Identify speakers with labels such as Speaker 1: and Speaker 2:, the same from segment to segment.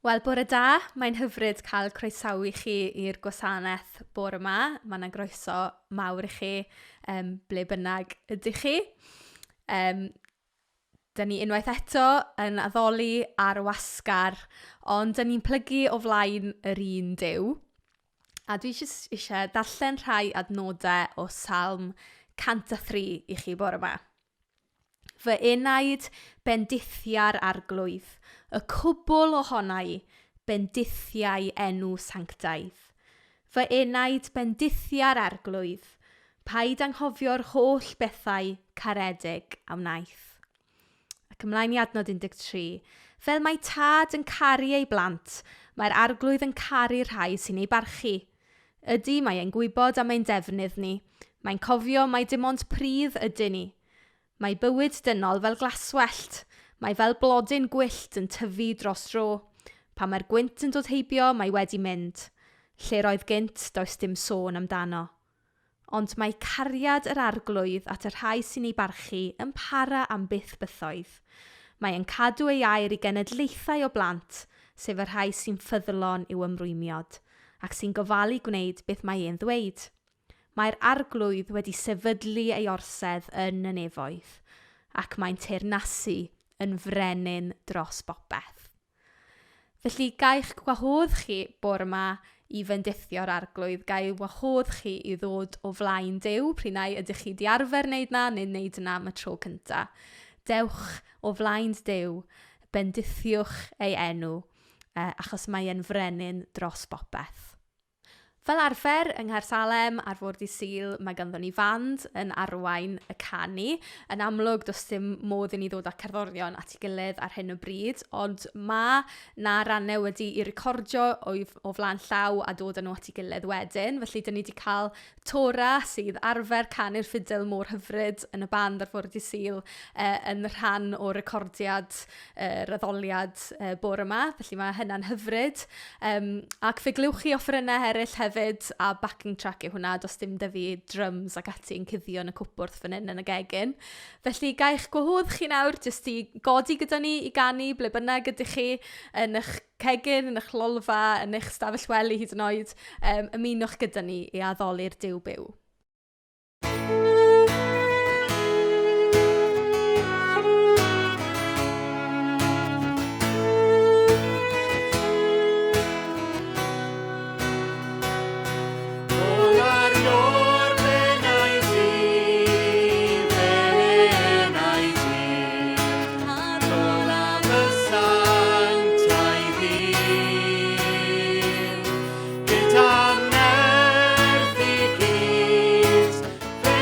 Speaker 1: Wel, bore da. Mae'n hyfryd cael croesawu chi i'r gwasanaeth bore 'ma. Mae 'na groeso mawr i chi ble bynnag ydych chi. Dan ni unwaith eto yn addoli ar wasgar, ond dan ni'n plygu o flaen yr un Duw. A dwi jyst isie darllen rhai adnodau o Salm 103 i chi bore 'ma. Fy enaid bendithia'r arglwydd, y cwbl ohona i, bendithiau enw sanctaidd. Fy enaid bendithia'r arglwydd, paid anghofio'r holl bethau caredig a wnaeth. Ac ymlaen i adnod 13. Fel mae tad yn caru ei blant, mae'r arglwydd yn caru'r rhai sy'n ei barchu. Ydy, mae e'n gwybod am ein defnydd ni. Mae'n cofio mai dim ond pridd ydyn ni. Mae bywyd dynol fel glaswellt. Mae fel blodyn gwyllt yn tyfu dros dro. Pan mae'r gwynt yn dod heibio, mae wedi mynd. Lle roedd gynt, does dim sôn amdano. Ond mae cariad yr arglwydd at y rhai sy'n ei barchu yn para am byth bythoedd. Mae e'n cadw ei air i genedlaethau o blant, sef y rhai sy'n ffyddlon i'w ymrwymiad, ac sy'n gofalu gwneud beth mae e'n ddweud. Mae'r arglwydd wedi sefydlu ei orsedd yn y nefoedd, ac mae'n teyrnasu yn frenin dros bopeth. Felly, ga i'ch gwahodd chi bore 'ma i fendithio'r arglwydd. Ga i wahodd chi i ddod o flaen Duw, pryd ai ydych chi 'di arfer wneud 'na neu wneud 'na am y tro cynta. Dewch o flaen Duw, bendithiwch ei enw, achos mae e'n frenin dros bopeth. Fel arfer, yng Nghaersalem ar fore dydd Sul, mae ganddon ni fand yn arwain y canu. Yn amlwg, does dim modd i ni ddod â cerddorion at ei gilydd ar hyn o bryd, ond mae 'na rannau wedi'u recordio o flaen llaw a dod â nhw at ei gilydd wedyn. Felly, dan ni 'di cael Tora, sydd arfer canu'r ffidil mor hyfryd yn y band ar fore dydd Sul, yn rhan o recordiad yr addoliad bore 'ma. Felly mae hynna'n hyfryd. Ac fe glywch chi offerynnau eraill hefyd, a backing track yw hwnna. Does dim 'da fi drums ac ati yn cuddio yn y cwpwrdd fan hyn yn y gegin. Felly ga i'ch gwahodd chi nawr jyst i godi gyda ni i ganu ble bynnag ydych chi yn eich cegin, yn eich lolfa, yn eich stafell wely hyd yn oed. Ymunwch gyda ni i addoli'r Duw byw.
Speaker 2: Gyda nerth i gyd, fe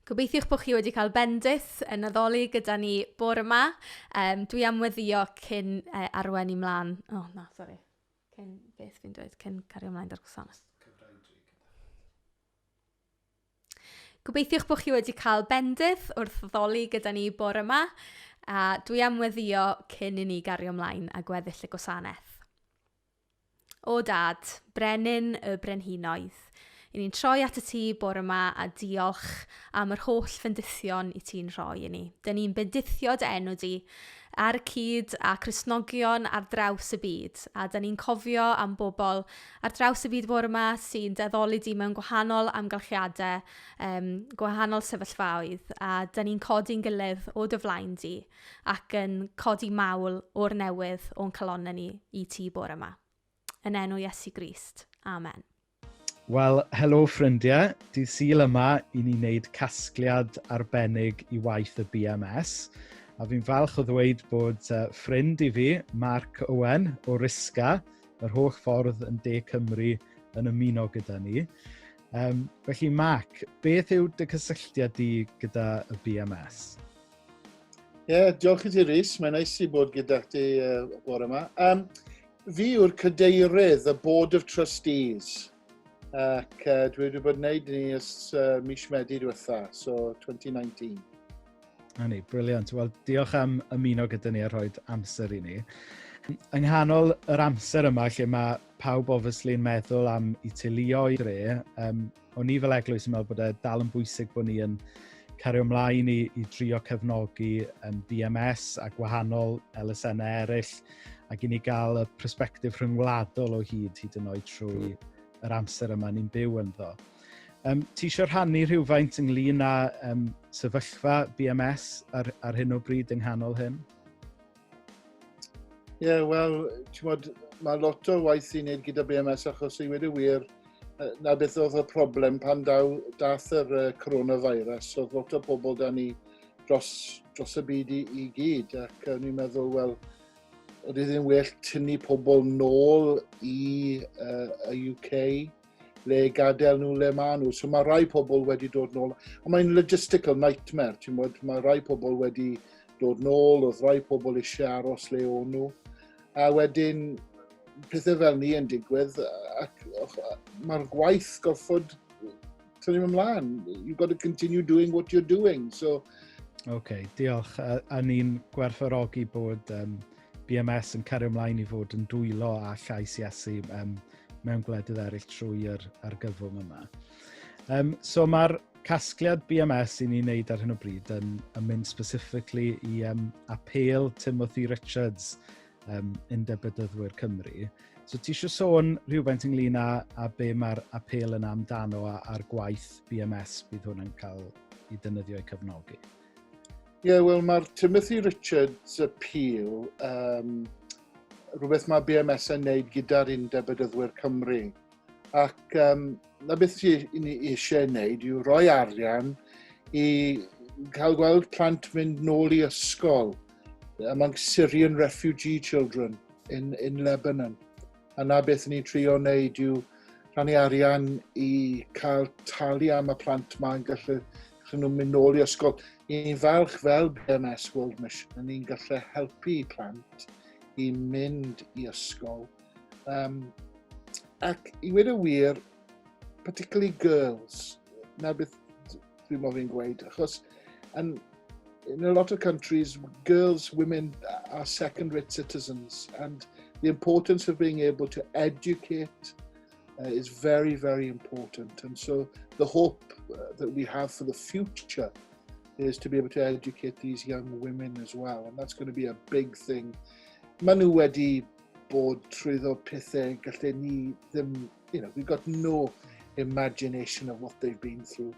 Speaker 1: Gobeithiwch bod chi wedi cael bendith yn addoli gyda ni bore yma. Dwi am weddio cyn arwain i mlaen. Oh, na, sori. Cyn beth fi'n dweud, cyn cario ymlaen da'r gwasanaeth. Gobeithiwch bod chi wedi cael bendith wrth addoli gyda ni bore yma. A dwi am weddio cyn i ni gario ymlaen a gweddill y gwasanaeth. O dad, brenin y brenhinoedd, i ni'n troi at y tŷ bore yma a diolch am yr holl fendithion i ti'n rhoi i ni. Dyn ni'n bendithio dy enw di ar y cyd a Cristnogion ar draws y byd. A dyn ni'n cofio am bobl ar draws y byd bore yma sy'n deddoli di mewn gwahanol amgylchiadau, gwahanol sefyllfaoedd. A dyn ni'n codi'n gilydd o dy flaen di ac yn codi mawl o'r newydd o'n calonnau ni i ti bore yma. Yn enw Iesu Grist. Amen.
Speaker 2: Wel, helo ffrindiau. Dydd Sul yma i ni wneud casgliad arbennig i waith y BMS. A fi'n falch o ddweud bod ffrind i fi, Mark Owen o Risca, yr holl ffordd yn De Cymru yn ymuno gyda ni. Felly, Mark, beth yw dy cysylltiad di gyda y BMS?
Speaker 3: Ie, yeah, diolch i ti Rhys, mae'n neis i bod gyda chdi bore yma. Fi yw'r cadeirydd, y Board of Trustees, ac dwi wedi bod yn gwneud ni ers mis Medi diwetha, so 2019.
Speaker 2: Na ni, briliant. Wel, diolch am ymuno gyda ni a rhoi amser i ni. Yng nghanol yr amser yma lle mae pawb obviously yn meddwl am i teuluoedd dre, o'n i fel eglwys yn meddwl bod e dal yn bwysig bod ni yn cario ymlaen i drio cefnogi BMS a gwahanol elusennau eraill ac i ni gael y persbectif rhyngwladol o hyd yn oed trwy yr amser yma ni'n byw ynddo. Ti eisiau rhannu rhywfaint ynglyn â sefyllfa BMS ar hyn o bryd yng nghanol hyn?
Speaker 3: Ie, yeah, wel, ti'n bod, mae lot o waith i wneud gyda BMS achos i wedi wir, na beth oedd y problem pan dath yr coronavirus, oedd lot o bobl da ni dros y byd i gyd, ac o'n i'n meddwl, wel, oedd e ddim well tynnu pobl nôl i y UK, le gadael nhw le maen nhw. So mae rai pobl wedi dod nôl. A mae'n logistical nightmare, ti'n bod, mae rai pobl wedi dod nôl, oedd rai pobl eisiau aros le o'n nhw. A wedyn, pethau fel ni yn digwydd, ac mae'r gwaith gorfod tynnu ymlaen. You've got to continue doing what you're doing. So,
Speaker 2: OK, diolch. A ni'n gwerthfawrogi bod BMS yn cario ymlaen i fod yn dwylo a llais Iesu mewn gwledydd eraill trwy'r argyfwng yma. So mae'r casgliad BMS i ni'n neud ar hyn o bryd yn mynd specifically i apêl Timothy Richards, Undeb Bedyddwyr Cymru. So ti eisiau sôn rhywfaint ynglyn â be mae'r apêl yna amdano a'r gwaith BMS bydd hwn yn cael ei defnyddio i cefnogi?
Speaker 3: Ie, yeah, wel mae'r Timothy Richards appeal, rhywbeth mae BMS yn neud gyda'r Undeb Bedyddwyr Cymru. Ac na beth ni eisiau wneud yw rhoi arian i cael gweld plant mynd nôl i ysgol among Syrian refugee children in Lebanon. A na beth ni'n trio wneud yw rhannu arian i cael talu am y plant ma yn gallu nhw mynd nôl i ysgol. Ni'n falch fel BMS World Mission, a ni'n gallu helpu plant i mynd i ysgol. Ac i weud y wir, particularly girls, na beth dwi'n moyn gweud, achos in a lot of countries, girls, women are second-rate citizens, and the importance of being able to educate is very, very important. And so the hope that we have for the future is to be able to educate these young women as well. And that's going to be a big thing. Maen nhw wedi bod trwyddo pethau gallu ni ddim, we've got no imagination of what they've been through.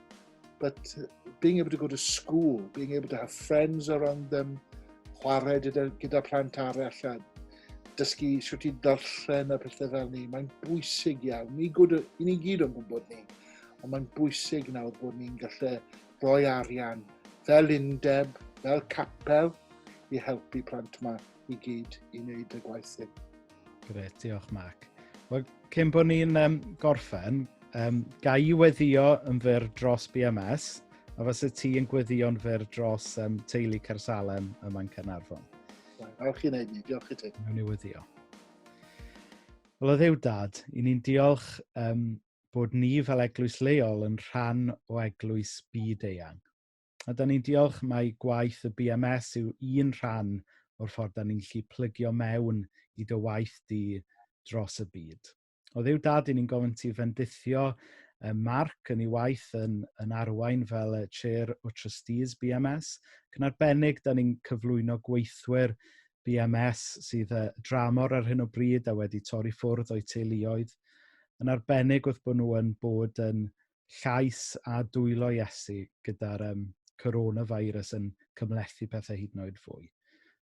Speaker 3: But being able to go to school, being able to have friends around them, chwarae gyda plant arall a dysgu sut i darllen a pethau fel ni, mae'n bwysig iawn. Ni gyd yn gwybod ni, ond mae'n bwysig nawr bod ni'n gallu rhoi arian fel undeb, fel capel, i helpu plant yma i gyd i wneud y gwaith hyn.
Speaker 2: Gret, diolch Mark. Wel, cyn bod ni'n gorffen, ga i weddio yn fyr dros BMS, A fysa ti yn gweddïo'n fyr dros teulu Caersalem yma'n Caernarfon.
Speaker 3: Diolch i wneud ni, diolch i ti.
Speaker 2: Mewn i weddio. Wel, o Dduw Dad, i ni'n diolch bod ni fel eglwys leol yn rhan o eglwys byd eang. A da ni'n diolch mai gwaith y BMS yw un rhan o'r ffordd da ni'n gallu plygio mewn i dy waith di dros y byd. O Dduw Dad, i ni'n gofyn ti fendithio Mark yn ei waith yn arwain fel y Chair o Trustees BMS. Ac yn arbennig, da ni'n cyflwyno gweithwyr BMS sydd dramor ar hyn o bryd a wedi torri ffwrdd o'u teuluoedd. Yn arbennig wrth bod nhw yn bod yn llais a dwylo Iesu gyda'r coronavirus yn cymhlethu pethau hyd yn oed fwy.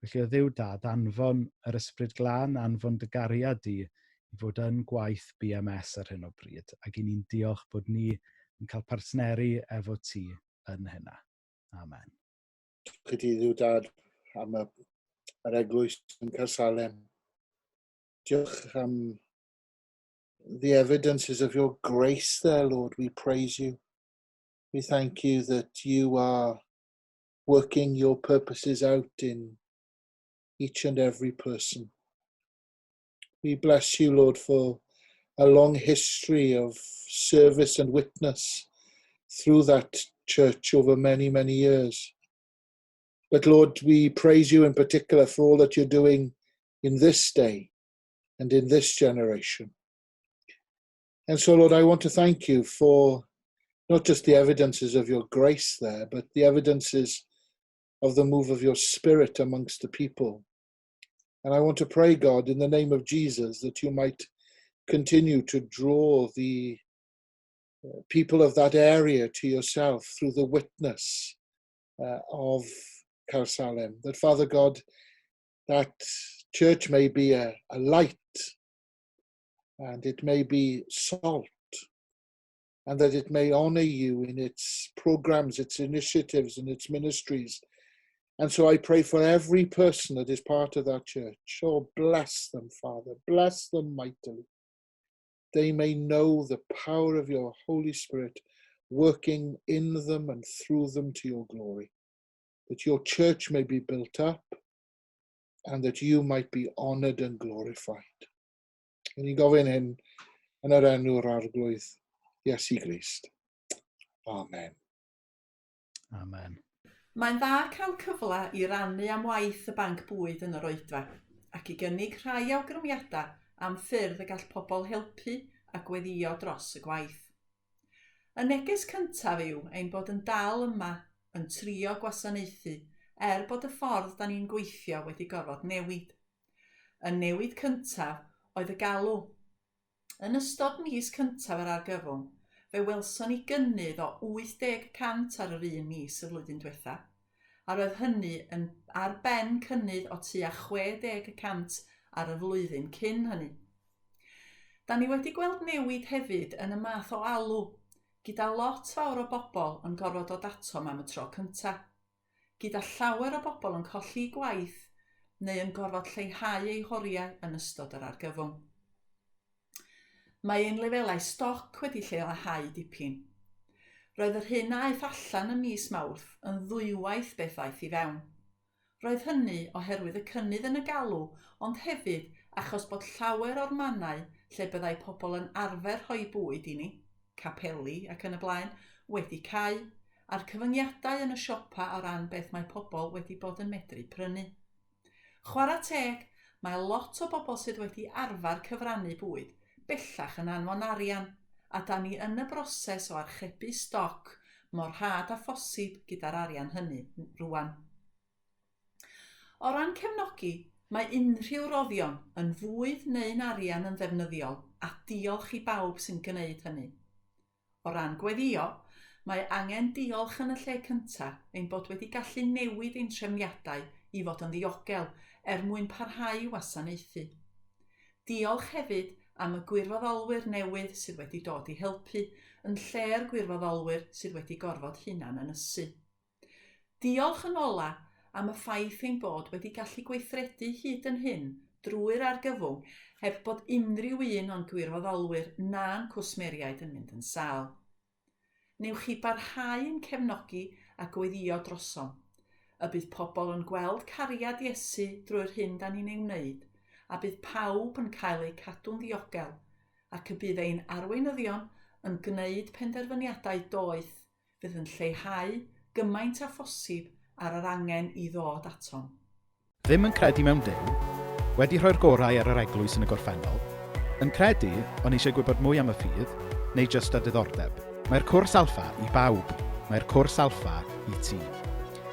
Speaker 2: Felly o Dduw Dad, anfon yr Ysbryd Glân, anfon dy gariad di i fod yn gwaith BMS ar hyn o bryd. Ac i ni'n diolch bod ni yn cael partneri efo ti yn hynna. Amen.
Speaker 3: Diolch i ti, Dduw Dad, am yr eglwys yn Caersalem. Diolch am the evidences of your grace there, Lord. We praise you. We thank you that you are working your purposes out in each and every person. We bless you, Lord, for a long history of service and witness through that church over many, many years. But Lord, we praise you in particular for all that you're doing in this day and in this generation. And so, Lord, I want to thank you for not just the evidences of your grace there, but the evidences of the move of your Spirit amongst the people. And I want to pray, God, in the name of Jesus, that you might continue to draw the people of that area to yourself through the witness of Caersalem. That, Father God, that church may be a light and it may be salt, and that it may honor you in its programs, its initiatives, and its ministries. And so I pray for every person that is part of that church. Oh, bless them, Father. Bless them mightily. They may know the power of your Holy Spirit working in them and through them to your glory. That your church may be built up and that you might be honoured and glorified. Yn ni'n gofyn hyn yn yr enw'r Arglwydd Iesu Grist. Amen.
Speaker 2: Amen.
Speaker 4: Mae'n dda cael cyfle i rannu am waith y banc bwyd yn yr oedfa ac i gynnig rhai awgrymiadau am ffyrdd y gall pobl helpu a gweddio dros y gwaith. Y neges cyntaf yw ein bod yn dal yma yn trio gwasanaethu er bod y ffordd da ni'n gweithio wedi gorfod newid. Y newid cyntaf oedd y galw. Yn ystod mis cyntaf yr argyfwng, fe welson ni gynnydd o 80% ar yr un mis y flwyddyn diwetha, a roedd hynny yn ar ben cynnydd o tua 60% ar y flwyddyn cyn hynny. Da ni wedi gweld newid hefyd yn y math o alw, gyda lot fawr o bobl yn gorfod dod atom am y tro cyntaf, gyda llawer o bobl yn colli gwaith neu yn gorfod lleihau eu horiau yn ystod yr argyfwng. Mae ein lefelau stoc wedi lleihau dipyn. Roedd yr hyn a aeth allan ym mis Mawrth yn ddwywaith beth ddaeth i fewn. Roedd hynny oherwydd y cynnydd yn y galw, ond hefyd achos bod llawer o'r mannau lle byddai pobl yn arfer rhoi bwyd i ni, capeli ac yn y blaen, wedi cau, a'r cyfyngiadau yn y siopa o ran beth mae pobl wedi bod yn medru prynu. Chwarae teg, mae lot o bobl sydd wedi arfer cyfrannu bwyd bellach yn anfon arian, a da ni yn y broses o archebu stoc mor rhad â phosib gyda'r arian hynny rwan. O ran cefnogi, mae unrhyw roddion yn fwyd neu'n arian yn ddefnyddiol, a diolch i bawb sy'n gwneud hynny. O ran gweddio, mae angen diolch yn y lle cyntaf ein bod wedi gallu newid ein trefniadau i fod yn ddiogel er mwyn parhau i wasanaethu. Diolch hefyd am y gwirfoddolwyr newydd sydd wedi dod i helpu yn lle'r gwirfoddolwyr sydd wedi gorfod hunan ynysu. Diolch yn ola am y ffaith ein bod wedi gallu gweithredu hyd yn hyn drwy'r argyfwng heb bod unrhyw un o'n gwirfoddolwyr na'n cwsmeriaid yn mynd yn sâl. Newch chi barhau yn cefnogi a gweddïo drosom. Y bydd pobl yn gweld cariad Iesu drwy'r hyn da ni'n ei wneud, a bydd pawb yn cael eu cadw'n ddiogel, ac y bydd ein arweinyddion yn gwneud penderfyniadau doeth fydd yn lleihau gymaint â phosib ar yr angen i ddod atom.
Speaker 2: Ddim yn credu mewn Duw, wedi rhoi'r gorau ar yr eglwys yn y gorffennol, yn credu ond eisiau gwybod mwy am y ffydd, neu jyst â diddordeb. Mae'r cwrs Alffa i bawb. Mae'r cwrs Alffa i ti.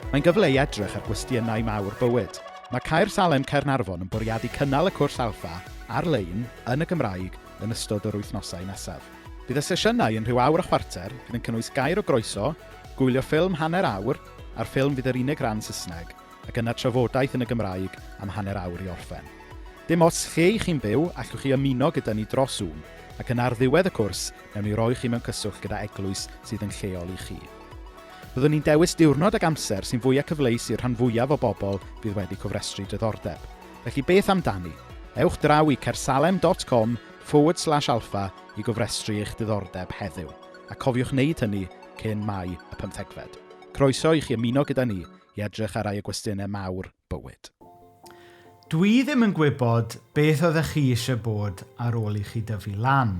Speaker 2: Mae'n gyfle i edrych ar gwestiynau mawr bywyd. Mae Caersalem Caernarfon yn bwriadu cynnal y cwrs Alffa ar-lein, yn y Gymraeg, yn ystod yr wythnosau nesaf. Bydd y sesiynau yn rhyw awr a chwarter, fydd yn cynnwys gair o groeso, gwylio ffilm hanner awr, a'r ffilm fydd yr unig ran Saesneg, ac yna trafodaeth yn y Gymraeg am hanner awr i orffen. Dim ots lle i chi'n byw, allwch chi ymuno gyda ni dros Zoom, ac yna ar ddiwedd y cwrs, newn ni roi chi mewn cyswllt gyda eglwys sydd yn lleol i chi. Byddwn ni'n dewis diwrnod ac amser sy'n fwya cyfleus i'r rhan fwyaf o bobl fydd wedi cofrestru diddordeb. Felly beth amdani? Ewch draw i caersalem.com forward slash alpha i gofrestru eich diddordeb heddiw. A cofiwch wneud hynny cyn Mai y pymthegfed. Croeso i chi ymuno gyda ni i edrych ar rai o gwestiynau mawr bywyd.
Speaker 5: Dwi ddim yn gwybod beth oeddech chi eisiau bod ar ôl i chi dyfu lan.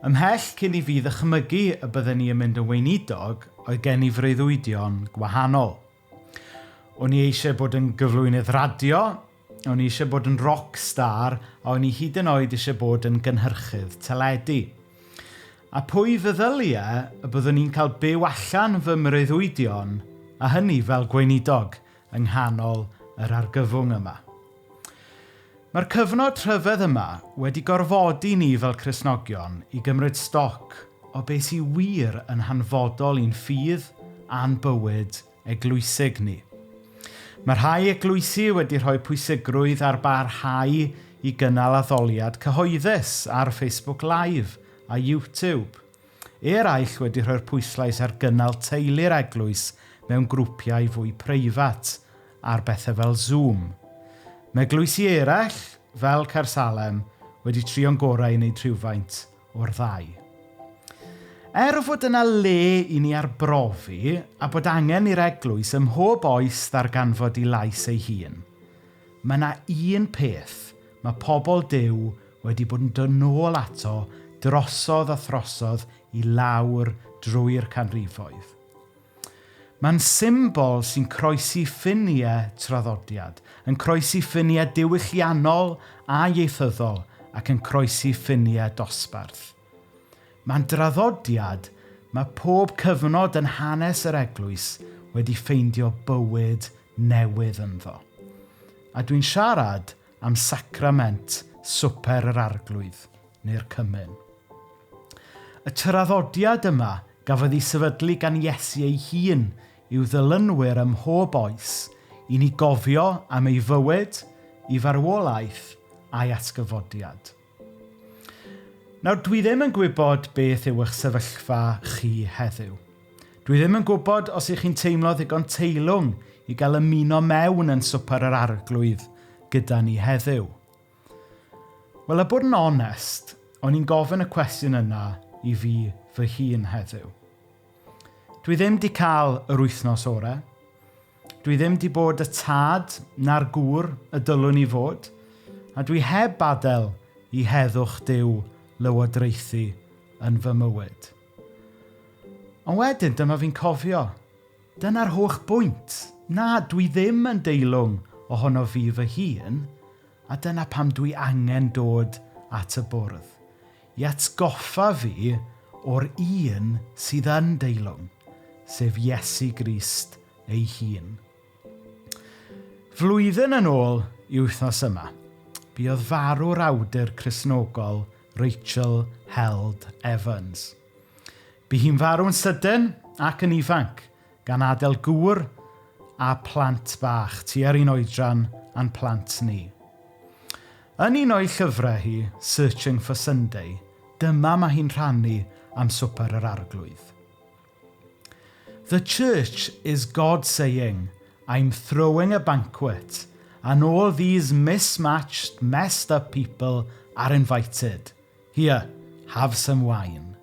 Speaker 5: Ymhell cyn i fi ddychmygu y bydden i yn mynd yn weinidog, oedd gen i freuddwydion gwahanol. O'n i eisiau bod yn gyflwynydd radio, o'n i eisiau bod yn rock star, a o'n i hyd yn oed eisiau bod yn gynhyrchydd teledu. A pwy feddylie y byddwn i'n cael byw allan fy mreuddwydion, a hynny fel gweinidog yng nghanol yr argyfwng yma. Mae'r cyfnod rhyfedd yma wedi gorfodi ni fel Cristnogion i gymryd stoc o beth sy'n wir yn hanfodol i'n ffydd a'n bywyd eglwysig ni. Mae rhai eglwysi wedi rhoi pwysigrwydd ar barhau i gynnal addoliad cyhoeddus ar Facebook Live a YouTube. Eraill wedi rhoi'r pwyslais ar gynnal teulu'r eglwys mewn grwpiau fwy preifat ar bethau fel Zoom. Mae eglwysi eraill, fel Caersalem, wedi trio'n gorau i wneud rhywfaint o'r ddau. Er fod yna le i ni arbrofi a bod angen i'r eglwys ym mhob oes ddarganfod ei lais ei hun, mae yna un peth mae pobl Duw wedi bod yn dod nôl ato drosodd a throsodd i lawr drwy'r canrifoedd. Mae'n symbol sy'n croesi ffiniau traddodiad, yn croesi ffiniau diwylliannol a ieithyddol ac yn croesi ffiniau dosbarth. Mae'n draddodiad mae pob cyfnod yn hanes yr eglwys wedi ffeindio bywyd newydd ynddo. A dwi'n siarad am sacrament swper yr arglwydd, neu'r cymun. Y traddodiad yma gafodd ei sefydlu gan Iesu ei hun i'w ddilynwyr ym mhob oes i ni gofio am ei fywyd, ei farwolaeth a'i atgyfodiad. Nawr, dwi ddim yn gwybod beth yw eich sefyllfa chi heddiw. Dwi ddim yn gwybod os ych chi'n teimlo ddigon teilwng i gael ymuno mewn yn swper yr arglwydd gyda ni heddiw. Wel, a bod yn onest, o'n i'n gofyn y cwestiwn yna i fi fy hun heddiw. Dwi ddim di cael yr wythnos orau. Dwi ddim di bod y tad na'r gŵr y dylwn i fod, a dwi heb adael i heddwch Duw lywodraethu yn fy mywyd. Ond wedyn, dyma fi'n cofio, dyna'r holl bwynt. Na, dwi ddim yn deilwng ohono fi fy hun, a dyna pam dwi angen dod at y bwrdd. I atgoffa fi o'r un sydd yn deilwng, sef Iesu Grist ei hun. Flwyddyn yn ôl i wythnos yma, buodd farw'r awdur Cristnogol Rachel Held Evans. Bu hi'n farw'n sydyn ac yn ifanc, gan adael gŵr a plant bach tua'r un oedran a'n plant ni. Yn un o'i llyfrau hi, Searching for Sunday, dyma mae hi'n rhannu am swper yr arglwydd. The church is God saying, I'm throwing a banquet, and all these mismatched, messed up people are invited. Here, have some wine.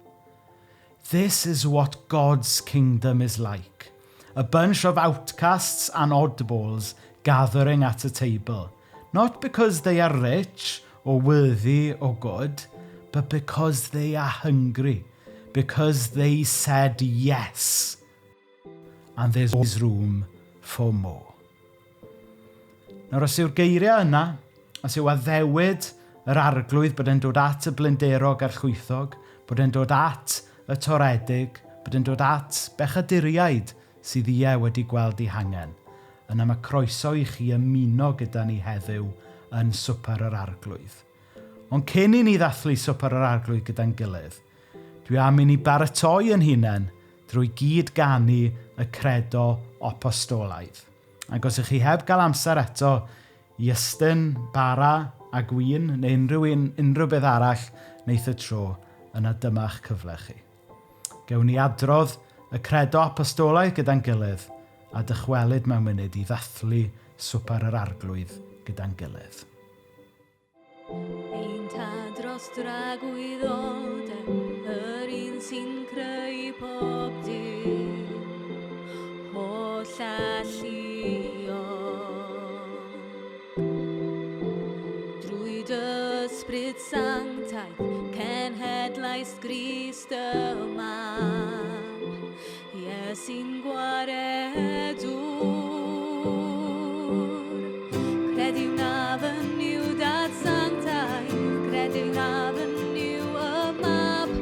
Speaker 5: This is what God's kingdom is like. A bunch of outcasts and oddballs gathering at a table. Not because they are rich or worthy or good, but because they are hungry, because they said yes. And there's always room for more. Nawr, os yw'r geiriau yna, os yw addewid yr arglwydd bod e'n dod at y blinderog a'r llwythog, bod e'n dod at y toredig, bod e'n dod at bechaduriaid sydd ie wedi gweld eu hangen, yna mae croeso i chi ymuno gyda ni heddiw yn swper yr arglwydd. Ond cyn i ni ddathlu swper yr arglwydd gyda'n gilydd, dwi am i ni baratoi yn hunain drwy gyd ganu y credo apostolaidd. Ac os ych chi heb gael amser eto i ystyn bara a gwin neu unrhyw, un, unrhyw beth arall wneith y tro, yna dyma'ch cyfle chi. Gewn ni adrodd y credo apostolaidd gyda'n gilydd a dychwelyd mewn munud i ddathlu swper yr arglwydd gyda'n gilydd.
Speaker 1: Ein tad dros dragwyddoldeb, yr un sy'n creu pob dim, holl alluog. Drwy dy ysbryd sanctaidd, cenhedlaist Grist y mab, Iesu'n gwaredwr. Credu wnaf yn Nuw dad sanctaidd, credu wnaf yn Nuw y mab,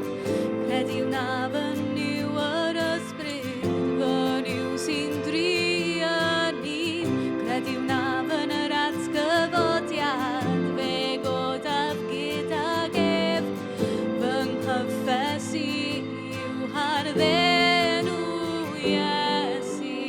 Speaker 1: credu wnaf yn Nuw yr ysbryd, fy Nuw sy'n dri yn un, credu wnaf yn yr atgyfodiad, fe godaf gydag ef, fy nghyffes i yw harddenw Iesu.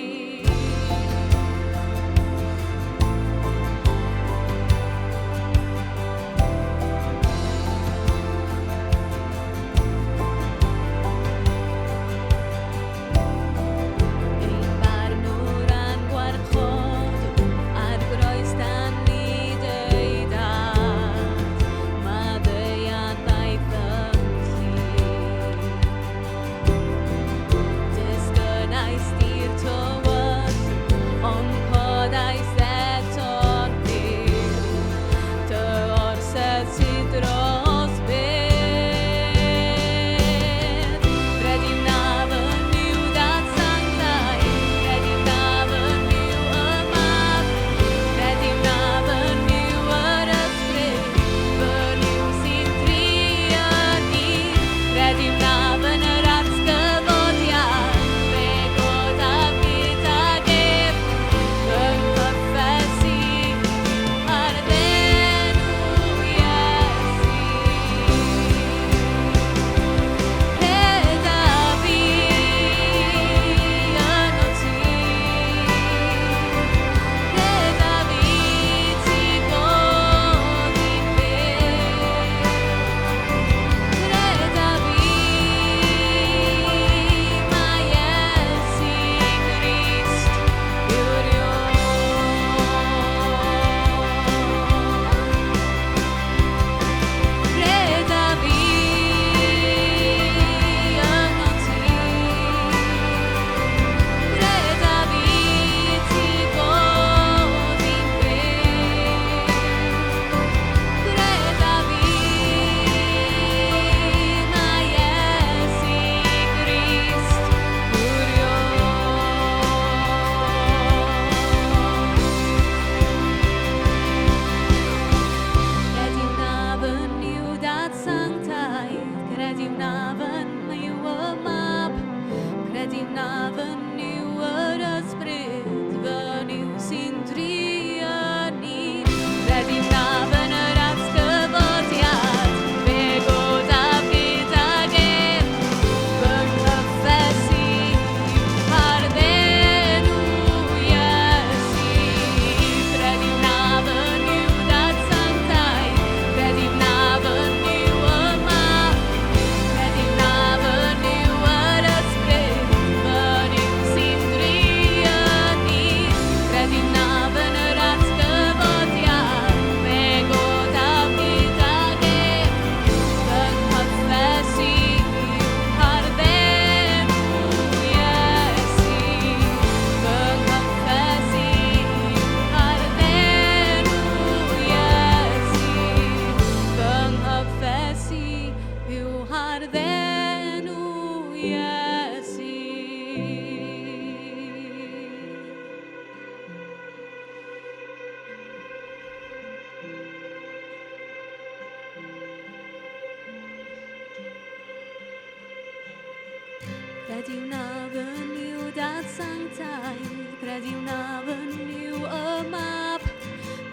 Speaker 1: Credu wnaf yn Nuw Dad sanctaidd, credu wnaf yn Nuw y Mab,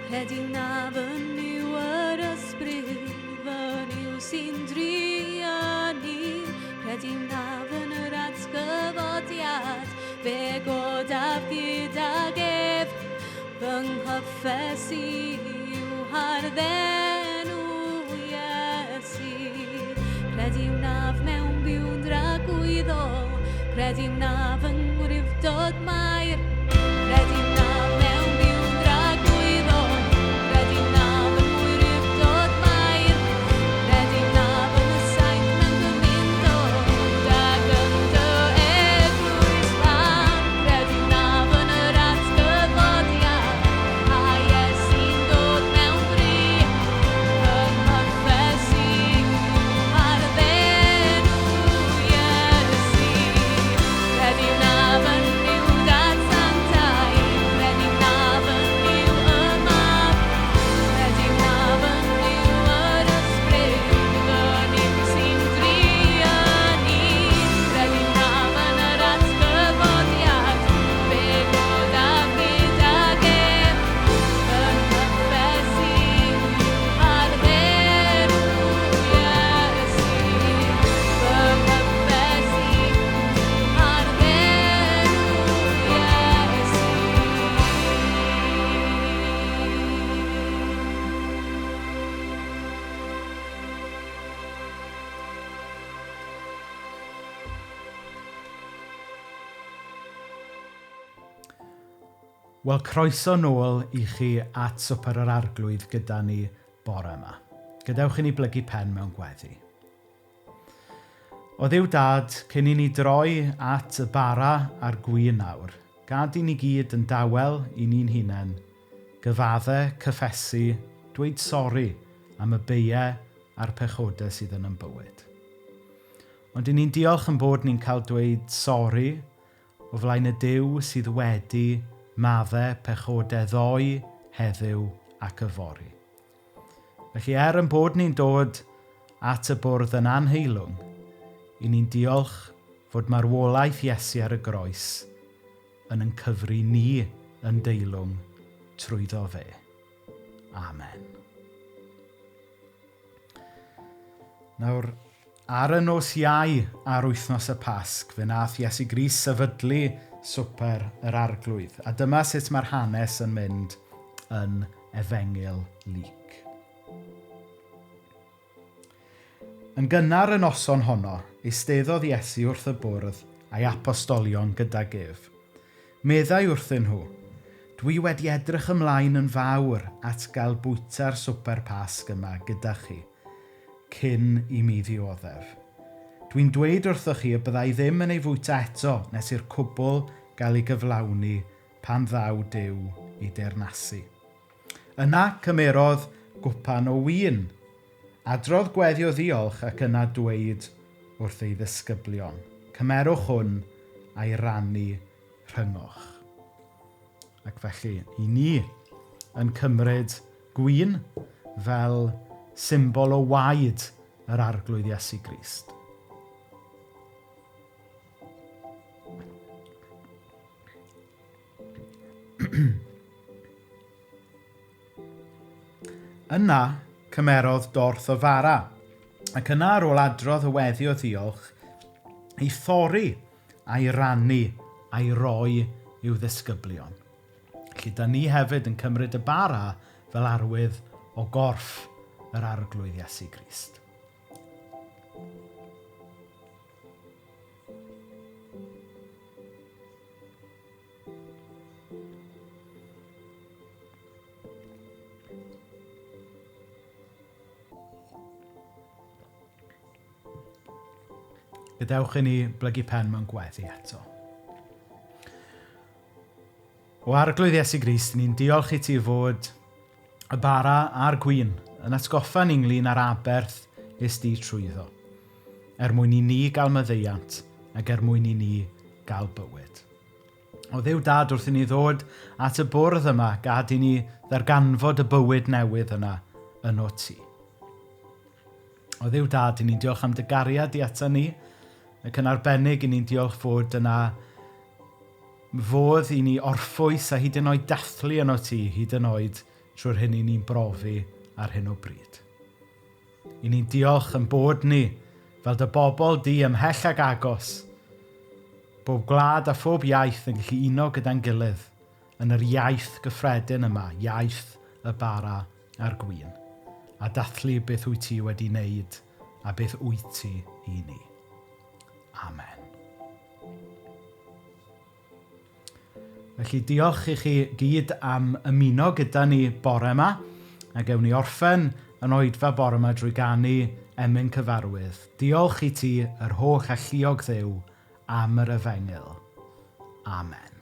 Speaker 1: credu wnaf yn Nuw yr Ysbryd, fy Nuw sy'n drueni. Credu wnaf yn yr atgyfodiad, fe godaf gydag ef, fy nghyffes i yw harddenw Iesu. Credu wnaf mewn byw'n dragwyddol, credu wnaf yng ngwrifdod Mair. Credu wnaf mewn byw'n dragwyddol, credu wnaf yng ngwrifdod Mair. Credu wnaf yn y saint mewn gymundod ac yn dy eglwys lân. Credu wnaf yn yr atgyfodiad, a Iesu'n dod mewn bri. Fy nghyffes i harddenw Iesu. Credu wnaf yn Nuw Dad sanctaidd, credu wnaf yn Nuw y Mab, credu wnaf yn Nuw yr Ysbryd, fy Nuw sy'n drueni. Credu wnaf yn yr atgyfodiad, fe godaf gydag ef, fy nghyffes i harddenw Iesu. Fy nghyffes i harddenw Iesu.
Speaker 5: Wel, croeso nôl i chi at Swper yr Arglwydd gyda ni bore yma. Gadewch i ni blygu pen mewn gweddi. O Dduw Dad, cyn i ni droi at y bara a'r gwin nawr, gad i ni gyd yn dawel i ni'n hunain, gyfadde, cyffesu, dweud sori am y beiau a'r pechodau sydd yn ein bywyd. Ond i ni'n diolch yn bod ni'n cael dweud sori o flaen y Duw sydd wedi maddau pechodau ddoe, heddiw ac yfory. Felly er yn bod ni'n dod at y bwrdd yn anheilwng, i ni'n diolch fod marwolaeth Iesu ar y groes yn yn cyfri ni yn deilwng trwyddo fe. Amen. Nawr, ar y nos Iau ar wythnos y Pasg, fe nath Iesu Grist sefydlu Swper yr Arglwydd. A dyma sut mae'r hanes yn mynd yn Efengyl Luc. Yn gynnar y noson honno, eisteddodd Iesu wrth y bwrdd a'i apostolion gydag ef. Meddai wrthyn nhw, dwi wedi edrych ymlaen yn fawr at gael bwyta'r swper Pasg yma gyda chi, cyn i mi ddioddef. Dwi'n dweud wrthoch chi y byddai ddim yn ei fwyta eto nes i'r cwbl gael ei gyflawni pan ddaw Duw i deyrnasu. Yna cymerodd gwpan o win, adrodd gweddi o ddiolch ac yna dweud wrth ei ddisgyblion, cymerwch hwn a'i rannu rhyngoch. Ac felly, i ni yn cymryd gwin fel symbol o waed yr Arglwydd Iesu Grist. Yna cymerodd dorth o fara, ac yna ar ôl adrodd y weddi o ddiolch, ei thorri a'i rannu a'i roi i'w ddisgyblion. Felly, da ni hefyd yn cymryd y bara fel arwydd o gorff yr Arglwydd Iesu Grist. Gadewch i ni blygu pen mewn gweddi eto. O Arglwydd Iesu Grist, ni'n diolch i ti fod y bara a'r gwin yn atgoffa ni ynglyn â'r aberth is di trwyddo, er mwyn i ni gael maddeuant ac er mwyn i ni gael bywyd. O Dduw Dad, wrth i ni ddod at y bwrdd yma, gad i ni ddarganfod y bywyd newydd yna yno ti. O Dduw Dad, i ni'n diolch am dy gariad i ata ni, Ac yn arbennig i ni'n diolch fod yna fodd i ni orffwys a hyd yn oed dathlu yno ti, hyd yn oed trwy'r hyn i ni'n brofi ar hyn o bryd. I ni'n diolch yn bod ni fel dy bobl di ymhell ag agos, bob gwlad a phob iaith yn gallu uno gyda'n gilydd yn yr iaith gyffredin yma, iaith y bara a'r gwin, a dathlu beth wyt ti wedi wneud a beth wyt ti i ni. Amen. Felly diolch i chi gyd am ymuno gyda ni bore yma, a gewn ni orffen yn oedfa bore yma drwy ganu emyn cyfarwydd. Diolch i ti, yr holl alluog Dduw, am yr efengyl. Amen.